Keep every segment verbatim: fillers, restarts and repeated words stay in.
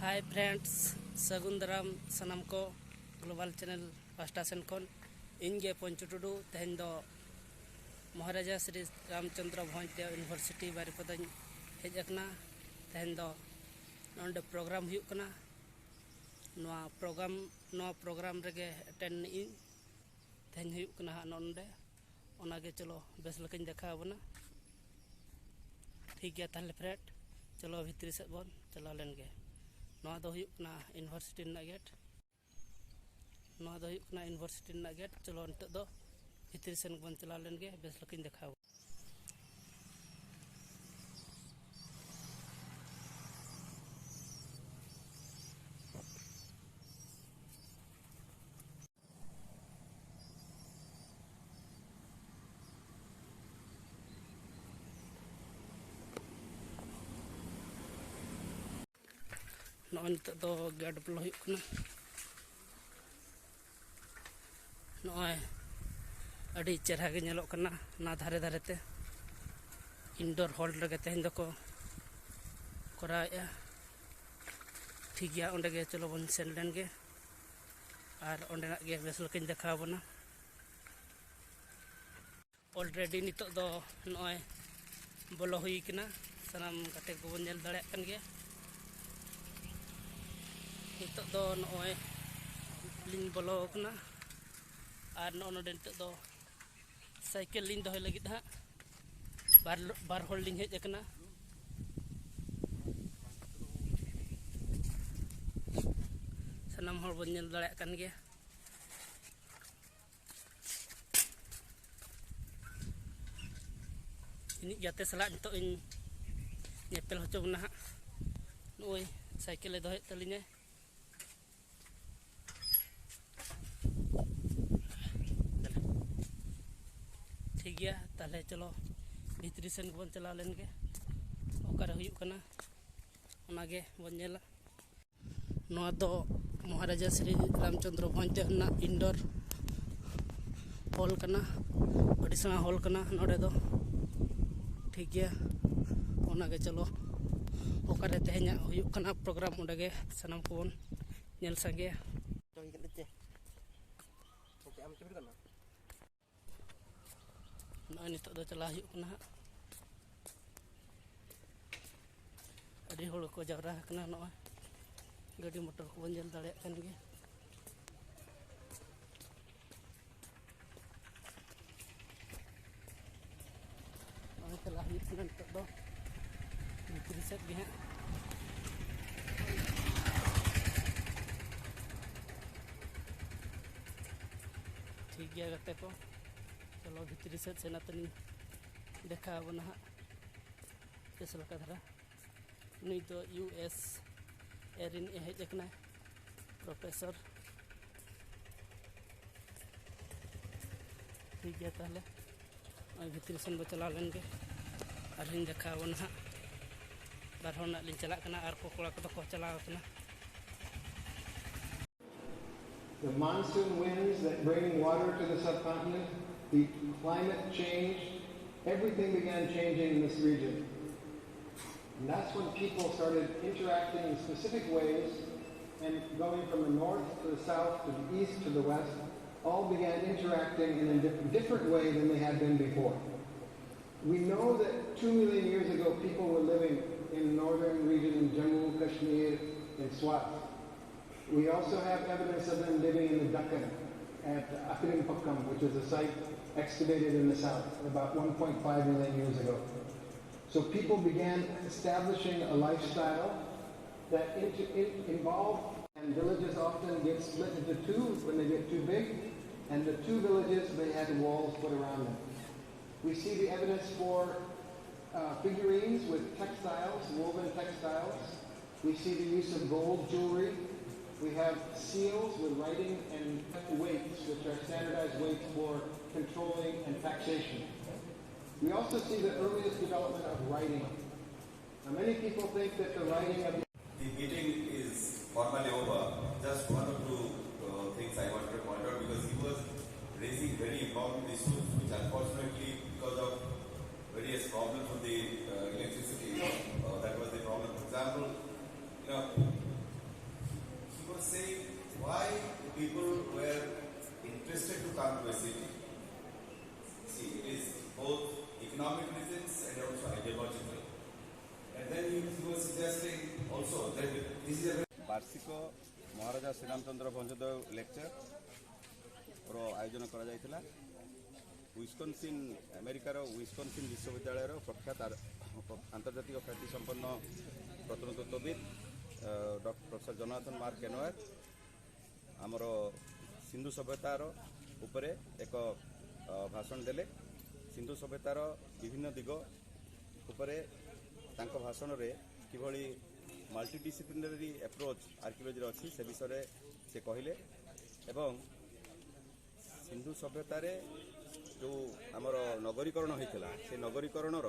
Hi friends, ᱥᱟᱹᱜᱩᱱ ᱫᱟᱨᱟᱢ ᱥᱟᱱᱟᱢ ᱠᱚ Global Channel ᱯᱟᱦᱴᱟ ᱥᱮᱱ ᱠᱷᱚᱱ᱾ ᱤᱧ ᱜᱮ ᱯᱚᱧᱪᱩ ᱴᱩᱰᱩ᱾ ᱛᱮᱦᱮᱧ ᱫᱚ ᱢᱚᱦᱟᱨᱟᱡᱟ ᱥᱨᱤ ᱨᱟᱢᱪᱚᱸᱫᱽᱨᱚ ᱵᱷᱚᱸᱡᱽ ᱫᱮᱣ ᱤᱭᱩᱱᱤᱵᱷᱟᱨᱥᱤᱴᱤ ᱵᱟᱨᱤᱯᱟᱫᱟᱧ ᱦᱮᱡ ᱟᱠᱟᱱᱟ᱾ ᱛᱮᱦᱮᱧ ᱫᱚ ᱱᱚᱰᱮ ᱯᱨᱳᱜᱨᱟᱢ ᱦᱩᱭᱩᱜ ᱠᱟᱱᱟ᱾ ᱱᱚᱣᱟ ᱯᱨᱳᱜᱨᱟᱢ ᱱᱚᱣᱟ ᱯᱨᱳᱜᱨᱟᱢ ᱨᱮᱜᱮ ᱮᱴᱮᱱᱰ ᱱᱤᱜᱼᱤᱧ᱾ ᱛᱮᱦᱮᱧ ᱦᱩᱭᱩᱜ ᱠᱟᱱᱟ ᱦᱟᱸᱜ ᱱᱚᱰᱮ᱾ ᱚᱱᱟᱜᱮ ᱪᱚᱞᱚ ᱵᱮᱥ ᱞᱮᱠᱟᱧ ᱫᱮᱠᱷᱟᱣ ᱟᱵᱚᱱᱟ᱾ ᱴᱷᱤᱠ ᱜᱮᱭᱟ ᱛᱟᱦᱚᱞᱮ ᱯᱷᱨᱮᱱᱰ, ᱪᱚᱞᱚ ᱵᱷᱤᱛᱨᱤ ᱥᱮᱫ ᱵᱚᱱ ᱪᱟᱞᱟᱣ ᱞᱮᱱ ᱜᱮ᱾ ᱱᱚᱣᱟ ᱫᱚ ᱦᱩᱭᱩᱜ ᱠᱟᱱᱟ ᱤᱭᱩᱱᱤᱵᱷᱟᱨᱥᱤᱴᱤ ᱨᱮᱱᱟᱜ ᱜᱮᱴ᱾ ᱱᱚᱣᱟ ᱫᱚ ᱦᱩᱭᱩᱜ ᱠᱟᱱᱟ ᱤᱭᱩᱱᱤᱵᱷᱟᱨᱥᱤᱴᱤ ᱨᱮᱱᱟᱜ ᱜᱮᱴ᱾ ᱪᱚᱞᱚ ᱱᱤᱛᱚᱜ ᱫᱚ ᱵᱷᱤᱛᱨᱤ ᱥᱮᱱ ᱵᱚᱱ ᱪᱟᱞᱟᱣ ᱞᱮᱱ ᱜᱮ, ᱵᱮᱥ ᱞᱮᱠᱟᱧ ᱫᱮᱠᱷᱟᱣ᱾ ᱱᱚᱜᱼᱚᱭ ᱱᱤᱛᱚᱜ ᱫᱚ ᱜᱮᱴ ᱵᱚᱞᱚ ᱦᱩᱭᱩᱜ ᱠᱟᱱᱟ᱾ ᱱᱚᱜᱼᱚᱭ ᱟᱹᱰᱤ ᱪᱮᱦᱨᱟ ᱜᱮ ᱧᱮᱞᱚᱜ ᱠᱟᱱᱟ ᱚᱱᱟ ᱫᱷᱟᱨᱮ ᱫᱷᱟᱨᱮ ᱛᱮ᱾ ᱤᱱᱰᱳᱨ ᱦᱚᱞ ᱨᱮᱜᱮ ᱛᱮᱦᱮᱧ ᱫᱚᱠᱚ ᱠᱚᱨᱟᱣᱮᱫᱼᱟ᱾ ᱴᱷᱤᱠ ᱜᱮᱭᱟ, ᱚᱸᱰᱮ ᱜᱮ ᱪᱚᱞᱚ ᱵᱚᱱ ᱥᱮᱱ ᱞᱮᱱ ᱜᱮ ᱟᱨ ᱚᱸᱰᱮᱱᱟᱜ ᱜᱮ ᱵᱮᱥ ᱞᱮᱠᱟᱧ ᱫᱮᱠᱷᱟᱣ ᱟᱵᱚᱱᱟ᱾ ᱚᱞᱨᱮᱰᱤ ᱱᱤᱛᱚᱜ ᱫᱚ ᱱᱚᱜᱼᱚᱭ ᱵᱚᱞᱚ ᱦᱩᱭ ᱠᱟᱱᱟ᱾ ᱥᱟᱱᱟᱢ ᱜᱟᱛᱮ ᱠᱚᱵᱚᱱ ᱧᱮᱞ ᱫᱟᱲᱮᱭᱟᱜ ᱠᱟᱱ ᱜᱮᱭᱟ᱾ ᱱᱤᱛᱚᱜ ᱫᱚ ᱱᱚᱜᱼᱚᱭ ᱞᱤᱧ ᱵᱚᱞᱚ ᱟᱠᱟᱱᱟ᱾ ᱟᱨ ᱱᱚᱜᱼᱚ ᱱᱚᱰᱮ ᱱᱤᱛᱚᱜ ᱫᱚ ᱥᱟᱭᱠᱮᱞ ᱞᱤᱧ ᱫᱚᱦᱚᱭ ᱞᱟᱹᱜᱤᱫ ᱦᱟᱸᱜ᱾ ᱵᱟᱨ, ᱵᱟᱨ ᱦᱚᱲ ᱞᱤᱧ ᱦᱮᱡ ᱟᱠᱟᱱᱟ᱾ ᱥᱟᱱᱟᱢ ᱦᱚᱲ ᱵᱚᱱ ᱧᱮᱞ ᱫᱟᱲᱮᱭᱟᱜ ᱠᱟᱱ ᱜᱮᱭᱟ᱾ ᱤᱧᱤᱡ ᱜᱟᱛᱮ ᱥᱟᱞᱟᱜ ᱱᱤᱛᱚᱜ ᱤᱧ ᱧᱮᱯᱮᱞ ᱦᱚᱪᱚ ᱵᱚᱱᱟ ᱦᱟᱸᱜ᱾ ᱱᱚᱜᱼᱚᱭ ᱥᱟᱭᱠᱮᱞᱮ ᱫᱚᱦᱚᱭᱮᱫ ᱛᱟᱹᱞᱤᱧᱟᱭ᱾ ᱴᱷᱤᱠ ᱜᱮᱭᱟ, ᱛᱟᱦᱚᱞᱮ ᱪᱚᱞᱚ ᱵᱷᱤᱛᱨᱤ ᱥᱮᱱ ᱜᱮᱵᱚᱱ ᱪᱟᱞᱟᱣ ᱞᱮᱱ ᱜᱮ᱾ ᱚᱠᱟᱨᱮ ᱦᱩᱭᱩᱜ ᱠᱟᱱᱟ ᱚᱱᱟᱜᱮ ᱵᱚᱱ ᱧᱮᱞᱟ᱾ ᱱᱚᱣᱟ ᱫᱚ ᱢᱚᱦᱟᱨᱟᱡᱟ ᱥᱨᱤ ᱨᱟᱢᱪᱚᱸᱫᱽᱨᱚ ᱵᱷᱚᱸᱡᱽ ᱫᱮᱣ ᱨᱮᱱᱟᱜ ᱤᱱᱰᱳᱨ ᱦᱚᱞ ᱠᱟᱱᱟ᱾ ᱟᱹᱰᱤ ᱥᱮᱬᱟ ᱦᱚᱞ ᱠᱟᱱᱟ ᱱᱚᱰᱮ ᱫᱚ᱾ ᱴᱷᱤᱠ ᱜᱮᱭᱟ, ᱚᱱᱟᱜᱮ ᱪᱚᱞᱚ ᱚᱠᱟᱨᱮ ᱛᱮᱦᱮᱧᱟᱜ ᱦᱩᱭᱩᱜ ᱠᱟᱱᱟ ᱯᱨᱳᱜᱨᱟᱢ, ᱚᱸᱰᱮ ᱜᱮ ᱥᱟᱱᱟᱢ ᱠᱚᱵᱚᱱ ᱧᱮᱞ ᱥᱟᱸᱜᱮᱭᱟ᱾ ᱱᱚᱜᱼᱚᱭ ᱱᱤᱛᱚᱜ ᱫᱚ ᱪᱟᱞᱟᱣ ᱦᱩᱭᱩᱜ ᱠᱟᱱᱟ ᱦᱟᱸᱜ᱾ ᱟᱹᱰᱤ ᱦᱚᱲ ᱠᱚ ᱡᱟᱣᱨᱟ ᱟᱠᱟᱱᱟ᱾ ᱱᱚᱜᱼᱚᱭ ᱜᱟᱹᱰᱤ ᱢᱚᱴᱚᱨ ᱠᱚᱵᱚᱱ ᱧᱮᱞ ᱫᱟᱲᱮᱭᱟᱜ ᱠᱟᱱ ᱜᱮᱭᱟ᱾ ᱱᱚᱜᱼᱚᱭ ᱪᱟᱞᱟᱜ ᱦᱩᱭᱩᱜ ᱠᱟᱱᱟ ᱱᱤᱛᱚᱜ ᱫᱚ ᱵᱷᱤᱛᱨᱤ ᱥᱮᱫ ᱜᱮ ᱦᱟᱸᱜ᱾ ᱴᱷᱤᱠ ᱜᱮᱭᱟ ᱜᱟᱛᱮ ᱠᱚ, ᱪᱚᱞᱚ ᱵᱷᱤᱛᱨᱤ ᱥᱮᱫ ᱥᱮᱱ ᱠᱟᱛᱮ ᱞᱤᱧ ᱫᱮᱠᱷᱟᱣ ᱟᱵᱚᱱᱟ ᱦᱟᱸᱜ ᱵᱮᱥ ᱞᱮᱠᱟ ᱫᱷᱟᱨᱟ᱾ ᱱᱩᱭ ᱫᱚ ᱤᱭᱩ ᱮᱥ ᱮ ᱨᱤᱱᱤᱡ ᱮ ᱦᱮᱡ ᱟᱠᱟᱱᱟᱭ, ᱯᱨᱚᱯᱷᱮᱥᱚᱨ᱾ ᱴᱷᱤᱠ ᱜᱮᱭᱟ, ᱛᱟᱦᱚᱞᱮ ᱱᱚᱜᱼᱚᱭ ᱵᱷᱤᱛᱨᱤ ᱥᱮᱱ ᱵᱚ ᱪᱟᱞᱟᱣ ᱞᱮᱱ ᱜᱮ, ᱟᱨᱦᱚᱸᱧ ᱫᱮᱠᱷᱟᱣ ᱟᱵᱚᱱᱟ ᱦᱟᱸᱜ᱾ ᱵᱟᱨ ᱦᱚᱲ ᱱᱟᱜ ᱞᱤᱧ ᱪᱟᱞᱟᱜ ᱠᱟᱱᱟ, ᱟᱨ ᱠᱚ ᱠᱚᱲᱟ ᱠᱚᱫᱚ ᱠᱚ ᱪᱟᱞᱟᱣ ᱟᱠᱟᱱᱟ᱾ The monsoon winds that bring water to the subcontinent, the climate change, everything began changing in this region. And that's when people started interacting in specific ways and going from the north to the south to the east to the west, all began interacting in a di- different way than they had been before. We know that two million years ago, people were living in northern region in Jammu, Kashmir, in Swat. We also have evidence of them living in the Deccan at Akrimpakkam, which is a site excavated in the south about one point five million years ago. So people began establishing a lifestyle that inter- in- involved, and villages often get split into two when they get too big, and the two villages, they had walls put around them. We see the evidence for uh, figurines with textiles, woven textiles. We see the use of gold jewelry. We have seals with writing and weights, which are standardized weights for controlling and taxation. We also see the earliest development of writing. Now, many people think that the writing of the meeting is formally over. Just one or two uh, things I wanted to point out, because he was raising very important issues, which unfortunately, because of various problems with the uh, electricity, uh, that was the problem. Example, you know, he was saying why people were interested to come to a city. See, it is both economic reasons and also ideological. And then he was suggesting also that this is a ବାର୍ଷିକ ମହାରାଜା Shriramchandra Bhanjdeo lecturer ଆୟୋଜନ କରାଯାଇଥିଲା। ୱିସ୍କନସିନ୍, ଆମେରିକାର ୱିସ୍କନସିନ୍ ବିଶ୍ୱବିଦ୍ୟାଳୟର ପ୍ରଖ୍ୟାତ ଆର-, ଆନ୍ତର୍ଜାତିକ ଖ୍ୟାତିସମ୍ପନ୍ନ ପ୍ରତ୍ନତତ୍ତ୍ୱବିତ୍, ଅ, doctor professor Jonathan mark କେନୱାର ଆମର ସିନ୍ଧୁ ସଭ୍ୟତାର ଉପରେ ଏକ, ଅ, ଭାଷଣ ଦେଲେ। ସିନ୍ଧୁ ସଭ୍ୟତାର ବିଭିନ୍ନ ଦିଗ ଉପରେ ତାଙ୍କ ଭାଷଣରେ କିଭଳି ମଲ୍ଟିଡିସିପ୍ଲିନାରୀ ଆପ୍ରୋଚ୍ ଆର୍କିଓଲୋଜିରେ ଅଛି, ସେ ବିଷୟରେ ସେ କହିଲେ। ଏବଂ ସିନ୍ଧୁ ସଭ୍ୟତାରେ ଯେଉଁ ଆମର ନଗରୀକରଣ ହେଇଥିଲା, ସେ ନଗରୀକରଣର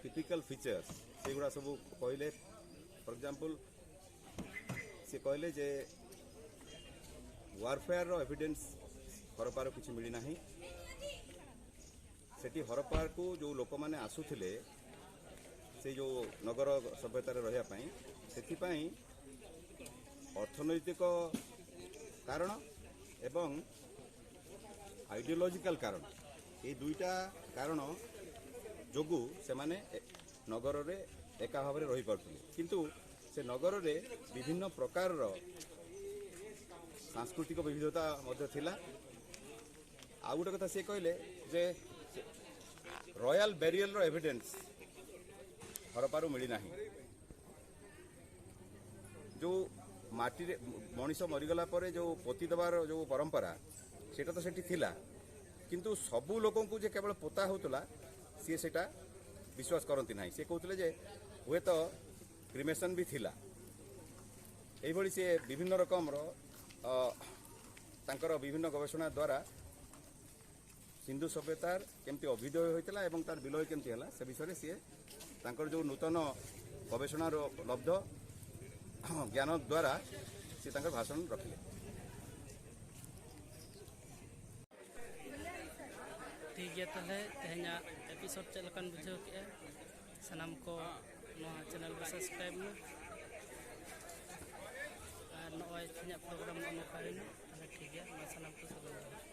ଟିପିକାଲ ଫିଚର୍ସ ସେଗୁଡ଼ା ସବୁ କହିଲେ। ଫର୍ ଏକ୍ଜାମ୍ପଲ୍, ସେ କହିଲେ ଯେ ୱାରଫେୟାରର ଏଭିଡେନ୍ସ ହରପାର କିଛି ମିଳିନାହିଁ। ସେଠି ହରପାରକୁ ଯେଉଁ ଲୋକମାନେ ଆସୁଥିଲେ, ସେ ଯେଉଁ ନଗର ସଭ୍ୟତାରେ ରହିବା ପାଇଁ, ସେଥିପାଇଁ ଅର୍ଥନୈତିକ କାରଣ ଏବଂ ଆଇଡ଼ିଓଲୋଜିକାଲ କାରଣ, ଏଇ ଦୁଇଟା କାରଣ ଯୋଗୁଁ ସେମାନେ ଏ-, ନଗରରେ ଏକା ଭାବରେ ରହିପାରୁଥିଲେ। କିନ୍ତୁ ସେ ନଗରରେ ବିଭିନ୍ନ ପ୍ରକାରର ସାଂସ୍କୃତିକ ବିବିଧତା ମଧ୍ୟ ଥିଲା। ଆଉ ଗୋଟେ କଥା ସିଏ କହିଲେ ଯେ ରୟାଲ ବେରିଏଲର ଏଭିଡେନ୍ସ ହରପାରୁ ମିଳିନାହିଁ। ଯେଉଁ ମାଟିରେ ମଣିଷ ମରିଗଲା ପରେ ଯେଉଁ ପୋତି ଦେବାର ଯେଉଁ ପରମ୍ପରା, ସେଇଟା ତ ସେଠି ଥିଲା, କିନ୍ତୁ ସବୁ ଲୋକଙ୍କୁ ଯେ କେବଳ ପୋତା ହେଉଥିଲା, ସିଏ ସେଇଟା ବିଶ୍ୱାସ କରନ୍ତି ନାହିଁ। ସିଏ କହୁଥିଲେ ଯେ ହୁଏତ କ୍ରିମେସନ୍ ବି ଥିଲା। ଏଇଭଳି ସିଏ ବିଭିନ୍ନ ରକମର, ଅ, ତାଙ୍କର ବିଭିନ୍ନ ଗବେଷଣା ଦ୍ୱାରା ସିନ୍ଧୁ ସଭ୍ୟତାର କେମିତି ଅଭ୍ୟୁଦୟ ହୋଇଥିଲା ଏବଂ ତାର ବିଲୟ କେମିତି ହେଲା, ସେ ବିଷୟରେ ସିଏ ତାଙ୍କର ଯେଉଁ ନୂତନ ଗବେଷଣାର ଲବ୍ଧ ଜ୍ଞାନ ଦ୍ୱାରା ସିଏ ତାଙ୍କର ଭାଷଣ ରଖିଲେ। ᱴᱷᱤᱠ ᱜᱮᱭᱟ, ᱛᱟᱦᱚᱞᱮ ᱛᱮᱦᱮᱧᱟᱜ ᱮᱯᱤᱥᱳᱰ ᱪᱮᱫ ᱞᱮᱠᱟᱱ ᱵᱩᱡᱷᱟᱹᱣ ᱠᱮᱫᱼᱟ? ᱥᱟᱱᱟᱢ ᱠᱚ ᱱᱚᱣᱟ ᱪᱮᱱᱮᱞ ᱨᱮ ᱥᱟᱵᱥᱠᱨᱟᱭᱤᱵᱽ ᱢᱮ᱾ ᱟᱨ ᱱᱚᱜᱼᱚᱭ ᱛᱮᱦᱮᱧᱟᱜ ᱯᱨᱳᱜᱨᱟᱢ ᱱᱚᱜᱼᱚ ᱱᱚᱝᱠᱟ ᱦᱩᱭᱱᱟ᱾ ᱛᱟᱦᱞᱮ ᱴᱷᱤᱠ ᱜᱮᱭᱟ, ᱢᱟ ᱥᱟᱱᱟᱢ ᱠᱚ ᱥᱟᱹᱜᱩᱱ ᱡᱚᱦᱟᱨ᱾